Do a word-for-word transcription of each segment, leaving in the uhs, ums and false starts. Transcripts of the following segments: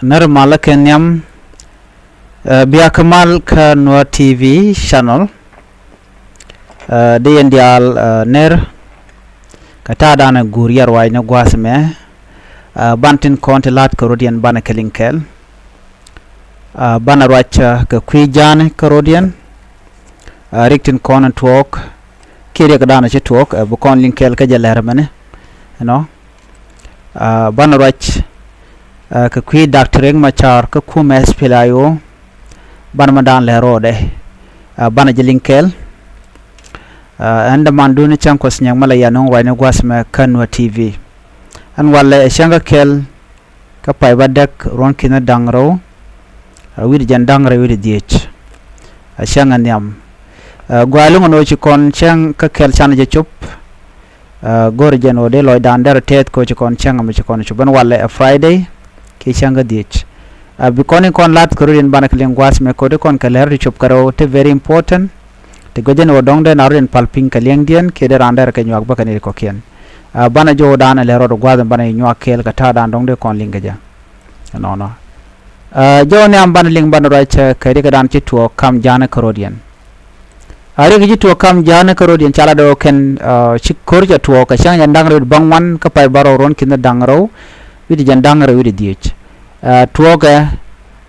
Nɛr malä kɛ nhiam, ɛ, bia kä mal kä Nuer T V channel. Ɛ, dee yɛn diaal, ɛ, nɛr kɛ ta̱a̱ danɛ guur yɛr ruac ni gua̱a̱th mɛ. Ɛ, ban tin kɔn ti la̱t kɛ rɔ̱diɛn banɛ kɛ liŋ kɛɛl. Ɛ, banɛ ruac, ɛ, kɛ kui̱ ja̱a̱ni kä rɔ̱diɛn. Ɛ, rik tin kɔn tuɔɔk kiɛ riɛk danɛ ci tuɔɔk, ɛ, bi kɔn liŋ kɛɛl kä jɛ lɛr mɛni. Ɛnɔ. Ɛ, banɛ ruac, ɛ, kɛ kui̱ Doctor Riek Machar kä kumɛ S P L A I O. Banɛ mɛ daan lɛ rɔɔdɛ. Ɛ, banɛ jɛ liŋ kɛɛl. Ɛ, ɛn dämandun cäŋ Kuɔth Nyiɛŋ mɛ la yɛ nöŋ ruac ni gua̱a̱th mɛ kä Nuer T V. Ɛn walɛ ɛ cäŋ kä kɛl kä pay bädäk ruɔ̱n ki̱n da̱ŋ rɛw, ɛ, wi̱cdɛ jiɛn da̱ŋ rɛw wi̱cdɛ dhieec. Ɛ cäŋ ɛ nhiam. Ɛ, gua̱a̱ luŋ ɛn ɣöö ci kɔn cäŋ kä kɛl canɛ jɛ cop. Ɛ, go̱rɛ jɛn ɣöö dee lɔcdan derɛ tɛth kɛ ɣöö ci kɔn cäŋ ɛmɛ ci kɔn cop ɛn walɛ ɛ Friday kiɛ cäŋ kä dhieec. Ɛ, bi kɔn in kɔn la̱th kɛ rɔ̱diɛn banɛ kɛ liŋ gua̱a̱th mɛ kɛ ɣöö dee kɔn kɛ lɛr ti cop kɛ rɛw ti very important. Ti guic ɛn ɣöö dɔ̱ŋ dee na rɔ̱diɛn pal piny kɛ liɛŋdiɛn kiɛ dee raan derɛ kɛ nyuak bä kɛ nɛy ti kɔ̱kiɛn. Ɛ, banɛ jɔwdan ɛ lɛ rɔɔdɛ gua̱a̱th ɛn banɛ nyuak kɛɛl kɛ ta̱a̱dan dɔ̱ŋ dee kɔn liŋ kɛ jɛ. Ɛnɔnɔ. Ɛ, jɔw nhiam banɛ liŋ banɛ ruac, ɛ, kɛ riɛk dan ci tuɔɔk kam ja̱a̱ni kä rɔ̱diɛn. Ɛ, riɛk ci tuɔɔk kam ja̱a̱ni kä rɔ̱diɛn ca lat ɣöö kɛn, ɛ, ci ko̱r cɛ tuɔɔk kɛ cäŋ jɛn da̱ŋ rɛw wi̱cdɛ bäŋuan kä pay bärɔw ruɔ̱n ki̱n da̱ŋ rɛw wi̱cdɛ jiɛn da̱ŋ rɛw wi̱cdɛ dhieec. Ɛ, tuɔɔkɛ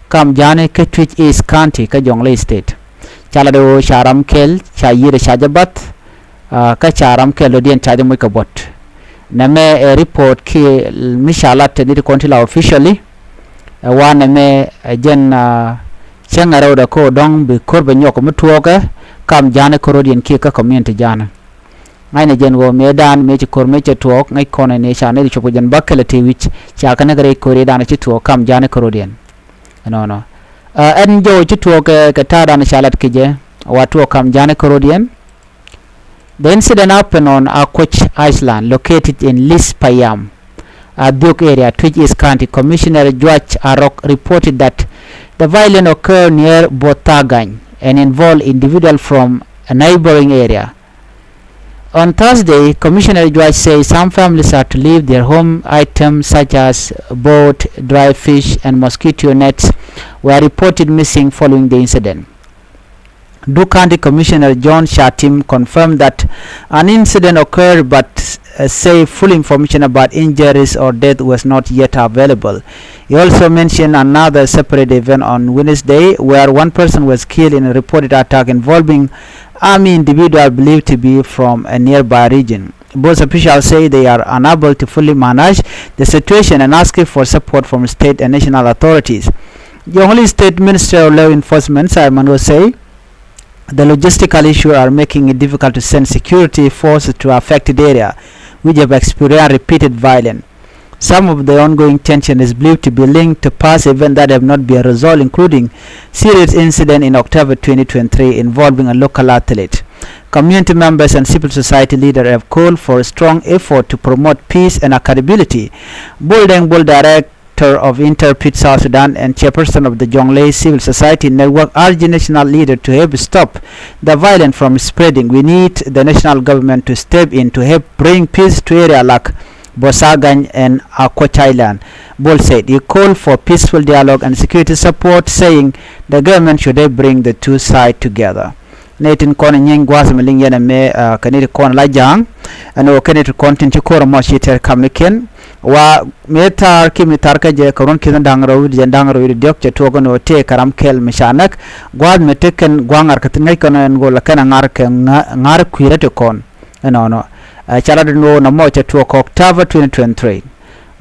kam ja̱a̱ni kä Twic East County kä Jonglei State. Ca lat ɣöö ca ram kɛl ca yiëëdɛ ca jɛ bath, ɛ, kä ca ram kɛl dɔ̱diɛn ca jɛ moc kɛ buɔ̱t. Nɛmɛ ɛ report kiɛ mi ca lat te ni ti kɔn ti la officially. Ɛ, wa nɛmɛ ɛ jɛn, ɛ, cäŋ ɛ rɛwdɛ kä ɣöö dɔ̱ŋ bi ko̱r bɛ nyɔk mi tuɔɔkɛ kam ja̱a̱ni kä rɔ̱diɛn kiɛ kä community ja̱a̱ni. Ŋa̱cnɛ jɛn ɣöö mëëdan mëë ci ko̱r mëë cɛ tuɔɔk ŋäc kɔn ɛ ni ca nɛy ti cop kɛ jɛn bäkɛl ɛ tëë wi̱c ca kɛ näk rɛy ko̱r i̱dan ci tuɔɔk kam ja̱a̱ni kä rɔ̱diɛn. Ɛnɔnɔ. Ɛ, ɛn jɔw ci tuɔɔk kɛ, kɛ ta̱a̱dan ca lat kɛ jɛ wa tuɔɔk kam ja̱a̱ni kä rɔ̱diɛn. The incident happened on Akoch Island, located in Lis Payam, Adhiok area, Twic East County. Commissioner Juach Arok reported that the violence occurred near Bothagany and involved individual from a neighboring area. On Thursday, Commissioner Juach says some families had to leave their home items such as boat, dry fish, and mosquito nets were reported missing following the incident. Duk County Commissioner John Shatim confirmed that an incident occurred, but, uh, say full information about injuries or death was not yet available. He also mentioned another separate event on Wednesday where one person was killed in a reported attack involving army individual believed to be from a nearby region. Both officials say they are unable to fully manage the situation and asking for support from state and national authorities. Jonglei State Minister of Law Enforcement Simon Osei, the logistical issues are making it difficult to send security forces to affected area, which have experienced repeated violence. Some of the ongoing tension is believed to be linked to past events that have not been resolved, including serious incident in October twenty twenty-three involving a local athlete. Community members and civil society leaders have called for a strong effort to promote peace and accountability. Bol Deng Bol, Director of Interfaith South Sudan and chairperson of the Jonglei Civil Society Network, urged national leaders to help stop the violence from spreading. We need the national government to step in to help bring peace to area like Bothagany and Akoch Island, Bol said. He called for peaceful dialogue and security support, saying the government should help bring the two sides together. Nɛy tin kɔn nyieny gua̱a̱th mi liŋ yɛn ɛmɛ, ah, kɛ nɛy ti kɔn la ja̱a̱ŋ. Ɛn ɣöö kɛ nɛy ti kɔn tin ci ko̱r ɛmɔ ci tɛr kamnikiɛn. Wa mëë thaar kiɛ mi thaar kä jɛ kɛ ruɔ̱n ki̱n da̱ŋ rɛw wi̱cdɛ jiɛn da̱ŋ rɛw wi̱cdɛ diɔ̱k cɛ tuɔɔk ɛn ɣöö tëë kɛ ram kɛl mi ca näk. Gua̱a̱th mi te kɛn gua̱a̱ŋ ŋa̱r kɛ thi̱n ŋäc kɔn ɛn ɣöö la kɛn ɛ ŋa̱r, ŋa̱r kui̱rä ti kɔn. Ɛnɔnɔ. Ɛ, ca lat ɛn ɣöö nɔmɔ cɛ tuɔɔk kɛ October twenty twenty-three.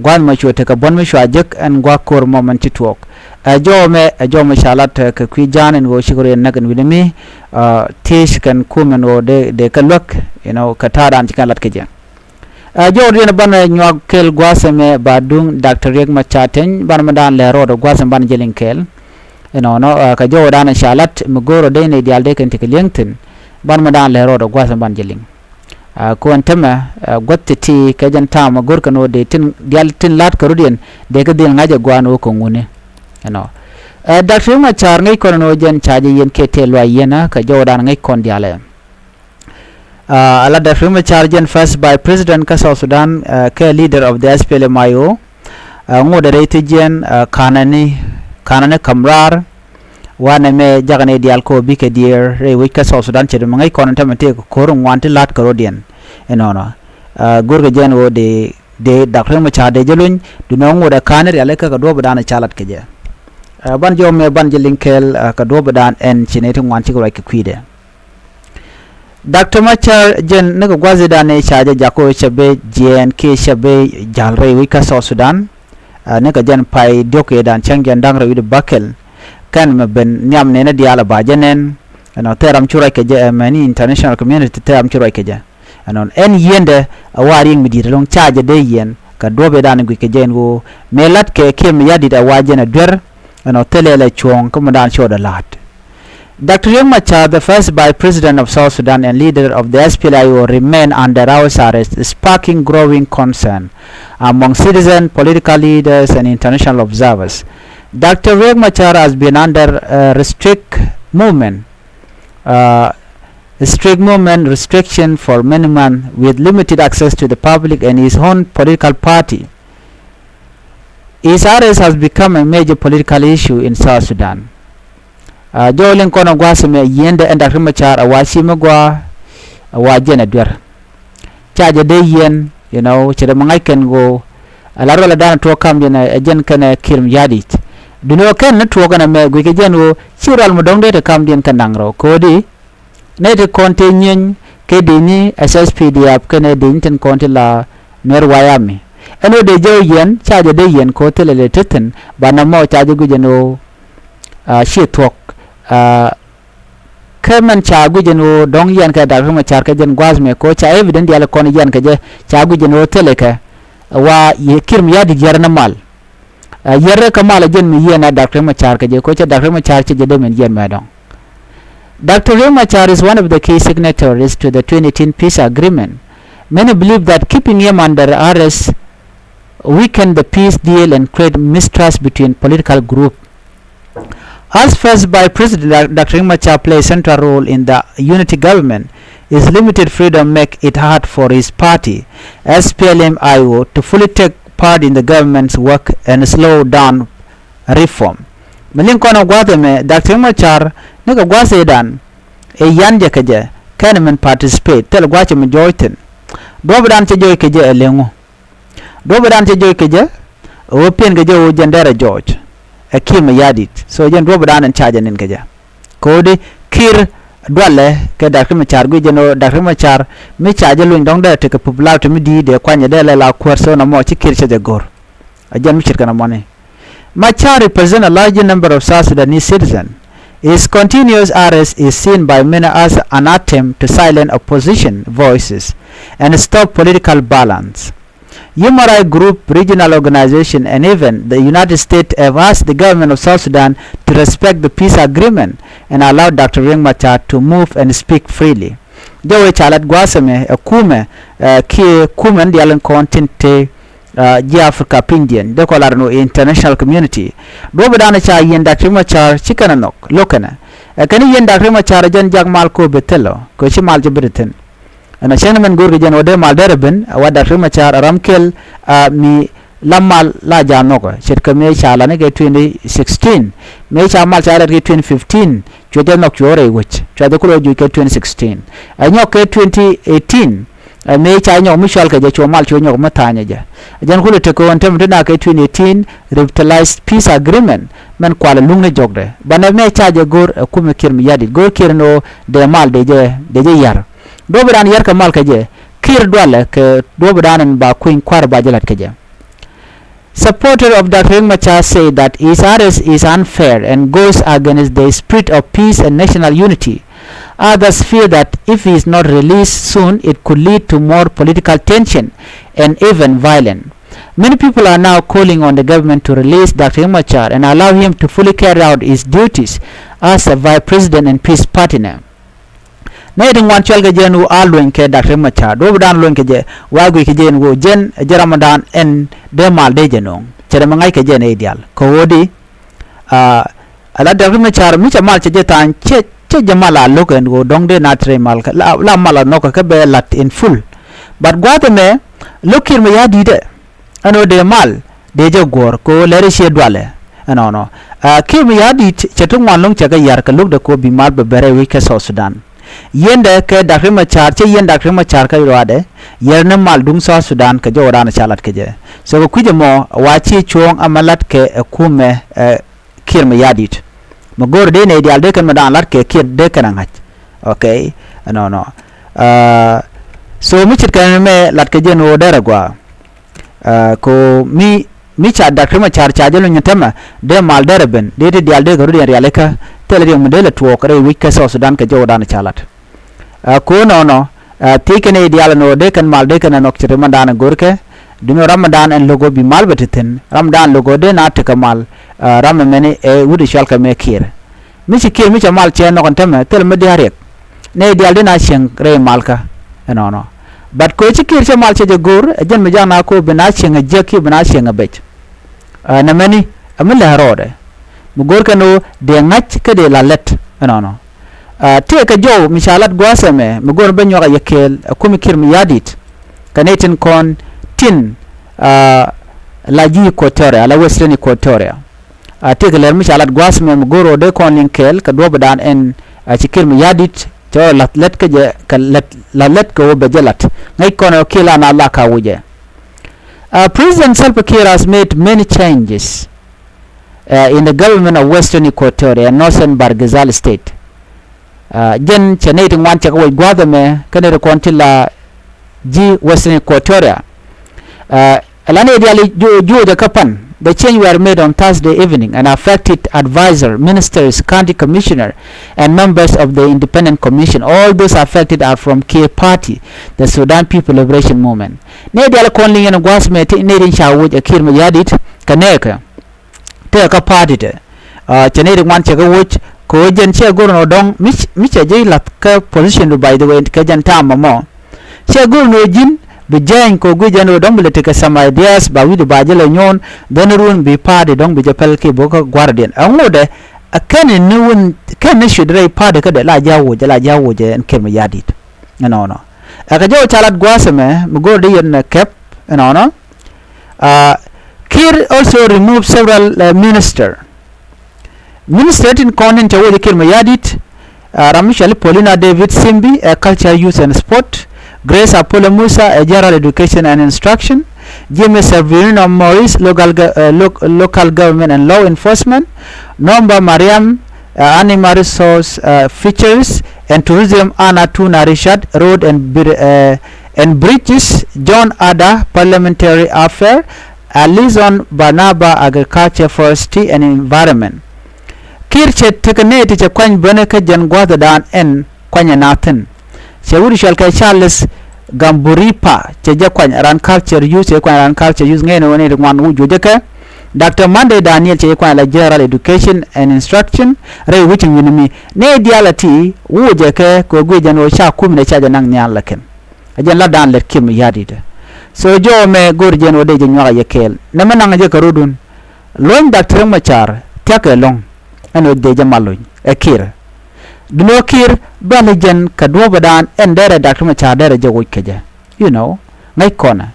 Gua̱a̱th mɔ cuɛ tekɛ buɔ̱n mi cua jek ɛn gua̱a̱k ko̱r mɔ mɛn ci tuɔɔk. Ɛ, jɔw mɛ, ɛ, jɔw mɛ ca lat, ɛ, kɛ kui̱ ja̱a̱n ɛn ɣöö cikɛ rɔ yɛn näk ɛn wi̱ni mi, ɛ, thiec kɛn kum ɛn ɣöö dee, dee kɛ luäk, you know, kɛ ta̱a̱dan ci kɛn lat kɛ jɛ. Ɛ, jɔw riɛn banɛ nyuak kɛl gua̱a̱th ɛmɛ ba duŋ Doctor Riek Machar Teny, banɛ mɛ daan lɛ rɔɔdɛ gua̱a̱th ɛmɛ banɛ jɛ liŋ kɛɛl. Ɛnɔnɔ, ɛ, kɛ jɔwdan ca lat mi go̱o̱r ɔ dee nɛy diaal dee kɛn tekɛ li̱eŋ thi̱n. Ban mi daan lɛ rɔɔdɛ gua̱th in ban jɛ liŋ. Ɛ, kuɔn tämɛ, ɛ, gua̱th ti̱ti̱ kɛ jɛn ta̱a̱ mi go̱o̱r kɛn ɣöö dee tin diaal tin la̱t kɛ rɔ̱diɛn dee kɛ dhil ŋa̱c ɛ gua̱a̱n ɣöö kɛ ŋuni. Ɛnɔ. Ɛ, Doctor Riek Machar ŋäc kɔn ɛn ɣöö jɛn ca jɛ yiɛn kiɛ tëë luaac yiɛn ɛ kɛ jɔwdan ŋäc kɔn diaal ɛ. Ɛ, ala Doctor Riek Machar jɛn first vice president kä South Sudan, ɛ, kɛ leader of the S P L M I O. Ɛ ŋot ɛ rɛy thiec jiɛn, ɛ, ka̱nɛ ni, ka̱nɛ ni ka̱m raar. Wanɛ mɛ jakɛ ni diaal kɔ bikɛ diɛɛr rɛy wec kä South Sudan ce̱t mi ŋäc kɔn in tämɛ tëëk ko̱r ŋuan ti la̱t kɛ rɔ̱diɛn. Inɔnɔ, ɛ, go̱rkɛ jɛn ɣöö dee, dee Dak Riek Machar dee jɛ luny, duundɛ ŋot ɛ ka̱n ni rialikä kɛ duɔ̱ɔ̱pidan ca lat kɛ jɛ. Ɛ, ban jɔw mɛ ban jɛ liŋ kɛɛl, ɛ, kɛ duɔ̱ɔ̱pidan ɛn ci nɛy ti ŋuan cikɛ ruac kɛ kui̱dɛ. Dak Riek Machar jɛn ni kɛ gua̱thidan ni ca jɛ jak ɣöö cɛ ben jiɛɛn kiɛ cɛ ben ja̱l rɛy wec kä South Sudan. Ɛ, ni kɛ jɛn pay diɔ̱k ëëdan cäŋ jɛn da̱ŋ rɛw wi̱cdɛ bäkɛl. Kɛn mɛ ben nhiam nɛnɛ diaal ɛ ba jɛ nɛn. Ɛnɔ thil ram ci ruac kɛ jɛ, ɛ, mɛni international community thil ram ci ruac kɛ jɛ. Ɛnɔ ɛn yiendɛ ɛ wa riɛŋ mi di̱i̱t ɛlɔ̱ŋ ca jɛ dee yiɛn kɛ duɔ̱ɔ̱p ëëdan guic kɛ jɛ ɛn ɣöö mëë la̱t kɛ Kiir Mayardit ɛ wa jɛn ɛ duer. Ɛnɔ thilɛ lɛ cuɔ̱ɔ̱ŋ kä mi daan cɔɔdɛ la̱a̱t. Dak Riek Machar, the first vice president of South Sudan and leader of the S P L A I O, remain under house arrest, sparking growing concern among citizens, political leaders, and international observers. Dak Riek Machar has been under, uh, restrict movement, uh, strict movement restriction for many months, with limited access to the public and his own political party. His arrest has become a major political issue in South Sudan. Ɛ, jɔw liŋ kɔn ɛ gua̱a̱th ɛmɛ yiendɛ ɛn Dak Riek Machar ɛ wa ci mi gɔaa, ɛ wa jɛn ɛ duer. Ca jɛ dee yiɛn, you know, ce̱t ɛmɛ ŋa̱c kɛn ɣöö ɛ la ruɛl ɛ da̱a̱n tuɔɔk kamdiɛn ɛ jɛn kɛnɛ Kiir Mayardit. Duundɛ ɣöö kɛn ni tuɔɔk ɛn ɛmɛ guic kɛ jɛn ɣöö ci rual mi dɔ̱ŋ dee te kamdiɛn kɛ naŋ rɛw ko̱di. Nɛy ti kɔn te nyieny kɛ dec ni S S P D F kɛnɛ dec ni tin kɔn ti la Nuer White Army. Ɛn ɣöö dee jɛ ɣöö yiɛn ca jɛ dee yiɛn kɛ ɣöö thilɛ lɛ te thi̱n, banɛ mɔ ca jɛ guic ɛn ɣöö, aa, ci thuɔ̱k, aa, kä mɛn ca guic ɛn ɣöö dɔ̱ŋ yiɛn kɛ Dak Riek Machar kɛ jɛn gua̱a̱th mɛ kɛ ɣöö ca evidence diaal kɔn yiɛn kɛ jɛ ca guic ɛn ɣöö thilɛ kɛ. Wa yɛ Kiir Mayardit yɛr ni mal. Ɛ, yɛrɛ kä mal ɛ jɛn mi yiɛn ɛ Dak Riek Machar kɛ jɛ, kɛ ɣöö cɛ Dak Riek Machar cɛ jɛ dee min yiɛn mɛ dɔ̱ŋ. Dak Riek Machar is one of the key signatories to the twenty eighteen peace agreement. Many believe that keeping him under arrest weaken the peace deal and create mistrust between political group. As first vice president, Dak-, Dak Riek Machar plays a central role in the unity government. His limited freedom make it hard for his party, S P L M I O, to fully take part in the government's work and slow down reform. Mi liŋ kɔn ɛ gua̱a̱th ɛmɛ Dak Riek Machar ni kɛ gua̱a̱th ëëdan ɛ yian jɛ kɛ jɛ kɛn min participate thil gua̱a̱th ɛmɛ jɔɔc thi̱n. Duɔ̱ɔ̱pidan cɛ jɔɔc kɛ jɛ ɛ leŋu. Duɔ̱ɔ̱pidan cɛ jɔɔc kɛ jɛ ɛ ɣöö piɛn kɛ jɛ ɣöö jɛn derɛ jɔɔc ɛ Kiir Mayardit. So jɛn duɔ̱ɔ̱pidan ɛn ca jɛ nin kɛ jɛ. Kɛ ɣöö di Kiir dualɛ kɛ Dak Riek Machar guic jɛn ɣöö Dak Riek Machar mi ca jɛ luny dɔ̱ŋ dee tekɛ popularity mi di̱i̱t dee kuanyɛ dee lɛ la kuäär so nɔmɔ ci Kiir cɛ jɛ go̱r. A jɛn mi ce̱tkɛ nɔmɔni. Machar represent a large number of South Sudanese citizens. His continuous arrest is seen by many as an attempt to silence opposition voices and stop political balance. Human rights group, regional organization, and even the United States have asked the government of South Sudan to respect the peace agreement and allow Dak Riek Machar to move and speak freely. Jɛ wee ca lat gua̱a̱th ɛmɛ ɛ kumɛ, ɛ, kiɛ kumɛ ni diaal in kɔn tin te, ɛ, ji̱ Africa pinydiɛn. Dee kɔ lar ni international community. Duɔ̱ɔ̱pidan ca yiɛn Dak Riek Machar ci kɛn ɛ nhɔk lo̱k kɛnɛ. Ɛ kɛn yiɛn Dak Riek Machar jɛn jak mal ko̱o̱p bi thilɔ kɛ ci mal jɛ bi ti thi̱n. Ɛnɔ cäŋ ni mɛn go̱o̱rkɛ jɛn ɣöö dee mal derɛ ben ɛ wa Dak Riek Machar ram kɛl, a, mi la mal la ja̱ nhɔkɛ ce̱tkɛ mëë ca lat ni kɛ twenty sixteen. Mëë ca mal ca lat kɛ twenty fifteen cuɛ jɛ nhɔk cuɛ rɛy wec cuɛ jɛ kulɛ juc kɛ twenty sixteen. Ɛ nyɔk kɛ twenty eighteen, ɛ mëë ca nyɔk mi cual kɛ jɛ cuɛ mal cuɛ nyɔk mi tha̱a̱nyɛ jɛ. Ɛ jɛn kulɛ tekɛ ɣöö ɛn tɛmɛ ti na kɛ twenty eighteen revitalized peace agreement mɛn kualɛ luŋni jɔkdɛ. Banɛ mëë ca jɛ go̱o̱r ɛ kumɛ Kiir Mayardit go̱o̱r Kiir ni ɣöö dee mal dee jɛ, dee jɛ yar. Duɔ̱ɔ̱pidan yar kɛ mal kɛ jɛ Kiir dualɛ kɛ duɔ̱ɔ̱pidan ɛn ba kui̱ny kua̱r ba jɛ la̱t kɛ jɛ. Supporter of Dak Riek Machar say that his arrest is unfair and goes against the spirit of peace and national unity. Others fear that if he is not released soon, it could lead to more political tension and even violence. Many people are now calling on the government to release Dak Riek Machar and allow him to fully carry out his duties as a vice president and peace partner. Nɛy ti ŋuan cual kɛ jɛ ɛn ɣöö a lueny kɛ Dak Riek Machar. Duɔ̱ɔ̱pidan lueny kɛ jɛ, wa guic kɛ jɛ ɛn ɣöö jɛn ɛ jɛ ramɔdan ɛn dee mal dee jɛ nööŋ. Cɛ rɛ mi ŋa̱c kɛ jɛ nɛy diaal kɛ ɣöö di, a, a la Dak Riek Machar mi cɛ mal cɛ jɛ tha̱a̱ny cɛ, cɛ jɛ mal a lo̱k ɛn ɣöö dɔ̱ŋ dee na te rɛy mal kɛ la, la mal a nhɔkɛ kä bɛ la̱t in full. But gua̱a̱th ɛmɛ lo̱k Kiir Mayardit ɛ. Ɛn ɣöö dee mal dee jɛ guɔ̱ɔ̱r kɛ ɣöö lɛr i̱ ciɛ dualɛ. Ɛnɔnɔ. Ɛ, Kiir Mayardit cɛ ti ŋuan lo̱ŋ cɛ kɛ yar kɛ lo̱kdɛ kɛ ɣöö bi mal bɛ bɛrɛ wi̱c kɛ South Sudan. Yiendɛ kɛ Doctor Riek Machar, cɛ yien Doctor Riek Machar kä ruaadɛ, yɛr ni mal duŋ South Sudan kɛ jɔwdan ca lat kɛ jɛ. So kɛ kui̱c ɛmɔ wa ci cuɔ̱ɔ̱ŋ ɛmɛ lat kɛ ɛ kumɛ, ɛ, Kiir Mayardit. Mi go̱o̱r dee nɛy diaal dee kɛn mi daan lat kɛ Kiir dee kɛn a ŋa̱c. Okay. Ɛnɔnɔ. Ɛ, so mi ce̱tkɛ mɛ lat kɛ jɛ ni ɣöö derɛ gɔaa. Ɛ, kɛ ɣöö mi, mi ca Doctor Riek Machar ca jɛ luny tämɛ, dee mal derɛ ben, dee ti diaal dee kɛ rut yɛn rialikä, thilɛ riɛk mi dee lɛ tuɔɔk rɛy wi̱c kä South Sudan kɛ jɔwdan ca lat. Ɛ, kɛ ɣöö nɔnɔ, ɛ, thiec kɛn i̱ diaal ɛn ɣöö dee kɛn mal dee kɛn ɛ nhɔk ce̱t ri mɛndan ɛ go̱rkɛ, duŋni ram mɛndan ɛn lo̱k ɣöö bi mal bɛ te thi̱n, ram mɛndan lo̱k ɣöö dee na tekɛ mal, ɛ, ram ɛmɛni ɛ wut i̱ cɔalkɛ mɛ Kiir. Mi ci Kiir mi cɛ mal cɛ nhɔk ɛn tämɛ, thilɛ mi diaal riɛk. Nɛy diaal dee na cieŋ rɛy malkä ɛnɔnɔ. But kɛ ɣöö ci Kiir cɛ mal cɛ jɛ go̱o̱r, ɛ jɛn mi jak na ko̱o̱p bi na cieŋ ɛ jiäk kiɛ bi na cieŋ ɛ bec. Ɛ, nɛmɛni, ɛ mi lɛ rɔɔdɛ. Mi go̱o̱r kɛn ɣöö dee ŋa̱c kä dee la lät ɛnɔnɔ. Ɛ, tëëkɛ jɔw mi ca lat gua̱a̱th ɛmɛ, mi go̱o̱r bä nyuak ɛ yɛ kɛɛl, ɛ kumi Kiir Mayardit. Kɛ nɛy tin kɔn tin, ɛ, la ji̱ Equatoria, la Western Equatoria. Ɛ, tëëkɛ lɛr mi ca lat gua̱a̱th ɛmɛ, mi go̱o̱r ɣöö dee kɔn liŋ kɛɛl kɛ duɔ̱ɔ̱pdan ɛn, ɛ, ci Kiir Mayardit cɛ ɣöö la̱th lät kä jɛ, kɛ lät, la̱th lät kɛ ɣöö bɛ jɛ la̱t. Ŋäc kɔn ɣöö Kiir la na la ka wi̱cɛ. Ɛ, President Salva Kiir has made many changes, ɛ, in the government of Western Equatoria and Northern Bahr el Ghazal State. Ɛ, jɛn cɛ nɛy ti ŋuan cɛ kɛ wec gua̱a̱th ɛmɛ kä nɛy ti kɔn ti la ji̱ Western Equatoria. Ɛ, la nɛy diaal i̱ juɔcɛ kä pan. The change were made on Thursday evening and affected advisor, ministers, county commissioner, and members of the independent commission. All those affected are from Kiir party, the Sudan People Liberation Movement. Nɛy diaal kɔn liŋ yɛn gua̱a̱th mɛ ti nɛy tin ca woc ɛ Kiir Mayardit kɛ nɛɛkɛ. Tëëkɛ party tɛ. Ɛ, cɛ nɛy ti ŋuan cɛ kɛ woc kɛ ɣöö jɛn cɛ go̱r nɔ dɔ̱ŋ mi, mi cɛ ji̱ la̱th kä position du, by the way, kɛ jɛn ta̱a̱ mɔmɔ. Cɛ go̱r nɔ ji̱n bi jɛny kɛ ɣöö guic jɛn ɣöö dɔ̱ŋ bi lɛ tekɛ some ideas ba wi̱cdu ba jɛ lɛ nyuɔ̱ɔ̱n, dhɔn run bi party dɔ̱ŋ bi jɛ pɛl ki bo̱kä gua̱rdiɛn. Ɛŋu dɛ, ɛ kɛn ni wun, kɛn ni cuit rɛy party kä dɛ la ji̱ a woc, la ji̱ a woc ɛn Kiir Mayardit. Ɛnɔnɔ. Ɛ kɛ jɔw ca lat gua̱a̱th ɛmɛ, mi go̱r di yɛn kɛp, ɛnɔnɔ. Ɛ, Kiir also remove several, ɛ, minister. Minister tin kɔn tin cɛ woc ɛ Kiir Mayardit, ɛ, ram mi cɔali Paulina David Simbi, ɛ, Culture, Youth and Sport. Grace Apolo Musa, ɛ, General Education and Instruction. Jimmy Severino Morris, Local Go-, ɛ, Lo-, Local Government and Law Enforcement. Nomba Mariam, ɛ, Animal Resource, ɛ, Fisheries and Tourism. Anna Tuna Richard, Road and Bri-, ɛ, and Bridges. John Ada, Parliamentary Affair. Alison Barnaba, Agriculture, Forestry and Environment. Kiir cɛ tekɛ nɛy ti cɛ kuany bänä kä jɛn gua̱thdan ɛn kuanyɛ na thi̱n. Cɛ wut cɔalkɛ Charles Gamburipa cɛ jɛ kuany ran Culture Youth, cɛ kuany ran Culture Youth, ŋɛɛni wä nɛy ti ŋuan wä juɔcä kɛ. Doctor Monday Daniel cɛ jɛ kuany la General Education and Instruction, rɛy wi̱c in wi̱ni mi. Nɛy diaal a ti wä jɛ kɛ kɛ guic jɛn wä ca kumɛ ca jɛ naŋ nhial la kɛn. A jɛn la daan lɛt Kiir Mayardit. So jɔw mɛ go̱r jɛn wä dee jɛ nyuak a yɛ kɛɛl. Nɛmɛ naŋ jɛ kɛ rɔdun. Luɔ̱ny Doctor Riek Machar thia̱k ɛlɔ̱ŋ. Ɛn ɣöö dee jɛ mal luny ɛ Kiir. Duundɛ ɣöö Kiir bɛl jɛn kɛ duɔ̱ɔ̱pdan ɛn derɛ Doctor Riek Machar derɛ jɛ woc kɛ jɛ. You know, ŋäc kɔnɛ.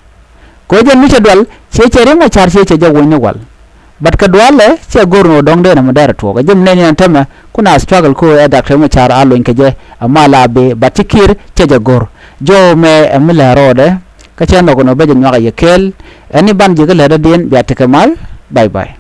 Kɛ ɣöö jɛn mi cɛ dual, ciɛ cɛ Riek Machar ciɛ cɛ jɛ woc ni wal. But kɛ dualɛ, ciɛ go̱r ni ɣöö dɔ̱ŋ dee nɛmɛ derɛ tuɔɔk. Ɛ jɛ mi nɛn yɛn tämɛ, kun a struggle ko ɛ Doctor Riek Machar a luny kɛ jɛ, ɛ mal a bi, but ci Kiir cɛ jɛ go̱r. Jɔw mɛ ɛ mi lɛ rɔɔdɛ, kä cɛ nhɔk ni ɣöö bɛ jɛ nyuak a yɛ kɛɛl, ɛn i̱ ban ji̱ kä lɛ dɔ̱diɛn, bia tekɛ mal, bye bye.